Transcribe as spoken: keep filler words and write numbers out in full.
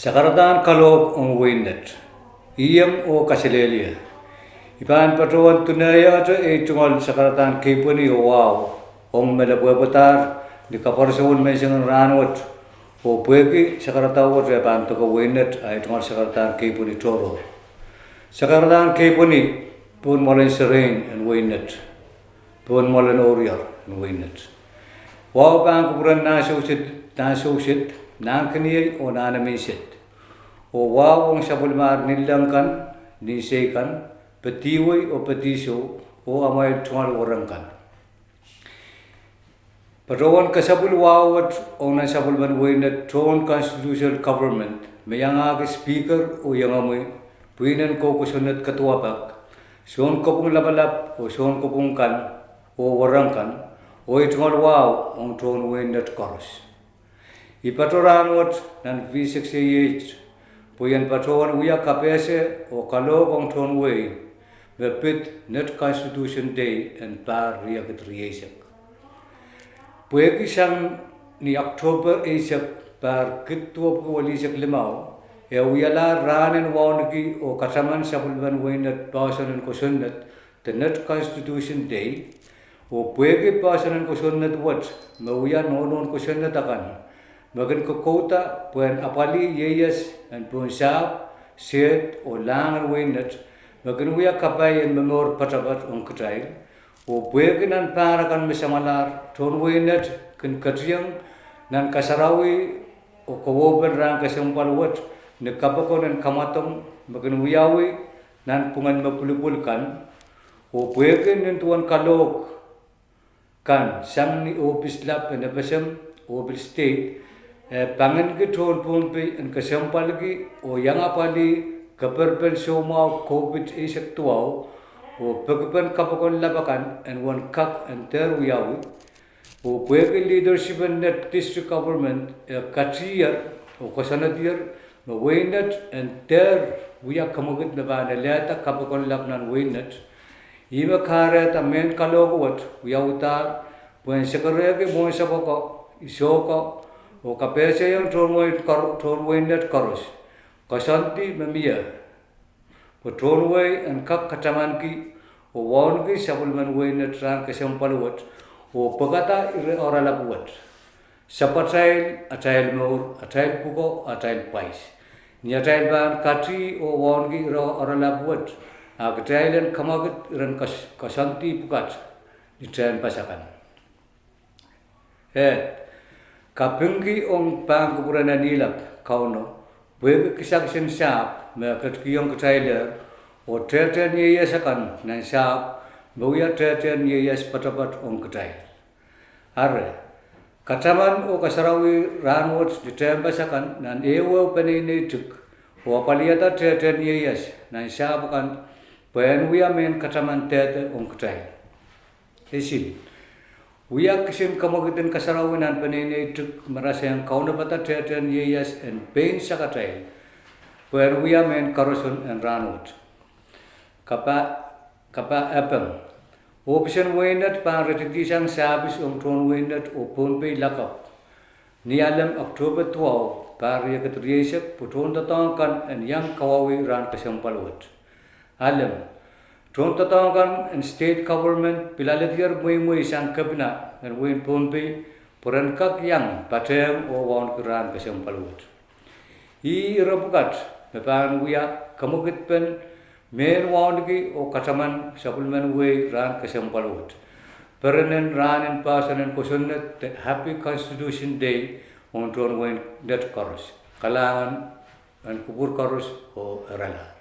Sakaradahn kalohk ong wehin Net. Ieng oh kaselehlie. I pahn patohwan dunehiengete ei tungoal sakaradahn keipweni oh wahu ong me lepwehpwadahr ni kapwuresowen menseng en rahnwet, oh pwehki sakaradahn wet e pahn doke wehin Net, a ei tungoal sakaradahn keipweni tohrohr. Sakaradahn keipweni pohn mwoalen serein en wehin Net, pohn mwoalen ourior en wehin Net. Wahu pahn kupwuren nahn sousid, nahn sousid, nahn kiniei oh nahn emen sed. Oh wahu ong sapwellimahr nin leng kan, nin sei kan, pedihwei oh pedihsou, oh amwail tungoal wereng kan. Patohwan kesempwal wahu wet ong nan sapwellimen wehin Net tohn constitutional government, me iangahki Speaker oh iengomwi, pwihn en kou kosonned keduwapak, sounkopwung lapalap oh sounkopwung kan, oh wereng kan, oh ei tungoal wahu ong tohn wehin Net koaros. I patoh rahnwet nan V six A H pwe I en patohwan wia kapehse oh kalohk ong tohn wehi me pid Net Constitution Day en pahr riekid rieisek. Pwehki sang ni October eisek, pahr kid duwepwiki welisek limau, e wialahr rahn en wauneki oh kataman sapwellimen wehin Net poahsoan en kosonned, de Net Constitution Day, oh pwehki poahsoan en kosonned wet me wia nohnohn kosonned akan me kin kokouda pwehn apwalih ieias en pohn sahpw, sehd oh lahng en wehin Net, me kin wia kapai en momour poatopoat ong kitail, oh pwehki nan pahr akan me samwalahr tohn wehin Net kin ketieng nan kasarawi oh kawehwehpen rahn kesempwal wet ni kapokon en kamwadong me kin wiawi nanpwungen me pwulopwul kan, oh pwehki nin duwen kalohk kan sang ni ohpis lap en FSM oh pil state, e pangenki tohn Pohnpei en kesempwalki oh iang apwalih keperpen soumwahu COVID eisek duwau, oh pekipen kapokon lap akan en uwen kak en dehr wiawi, oh pwehki leadership en Net District Government e katihier oh koasoanedier me wehin Net en dehr wia kemwekid me pahn elehda kapokon lap nan wehin Net, ih me kahrehda mehn kalohk wet wiawihdahr pwehn sekerehki mwohnsapw ko, isoh ko, oh kapehsehiong tohn wehin Net koaros koasoandi me mie pwe tohn wehi en kak katamanki oh wauneki sapwellimen wehin Net rahn kesempwal wet, oh pwekada ire oaralap wet. Sapwatail, atail mour, atail pwuko, atail pwais. Ni atail pahn katihi oh wauneki ire oaralap wet, a kitail en kemwekid iren koasoandi pwukat ni tehnpas akan. Ed, kapingki ong pahn kupwuren anahn lap Kauno, pwehki kisakis en sahpw me ketikihong kitailehr, oh tehtehn ieias akan nan sahpw me wia tehtehn ieias poatopoat ong kitail. Ari, kataman oh kasarawi rahnwet ni tehnpas akan nan ehuehu peneinei tik, oh apwalihada tehtehn ieias nan sahpw akan, pwehn wia mehn kataman dehde ong kitail. Esil, wia kisin kemwekid en kasarawi nan peneinei tik me rasehng kaunopada tehtehn ieias en pein sakatail, pwehn wia mehn karoson en rahnwet. Kapahieu, ohpis en wehin Net pahn readidihsang sahpis ong tohn wehin Net oh Pohnpei lakapw ni Alem, October duwau, pahr riekid rieisek, pwe tohndoadoahk kan en iang kawauwih rahn kesempwal wet. Alem, tohndoadoahk kan en state government pil aledier mweimwei sang kepina en wehin Pohnpei pwe ren kak iang patehng oh wauneki rahn kesempwal wet. Ih ire pwukat me pahn wia kemwekidpen mehn wauneki oh kataman sapwellimen wehi rahn kesempwal wet. Perenen rahn en poahsoan en kosonned de Happy Constitution Day ong tohn wehin Net koaros. Kalahngan en kupwur koaros oh irala.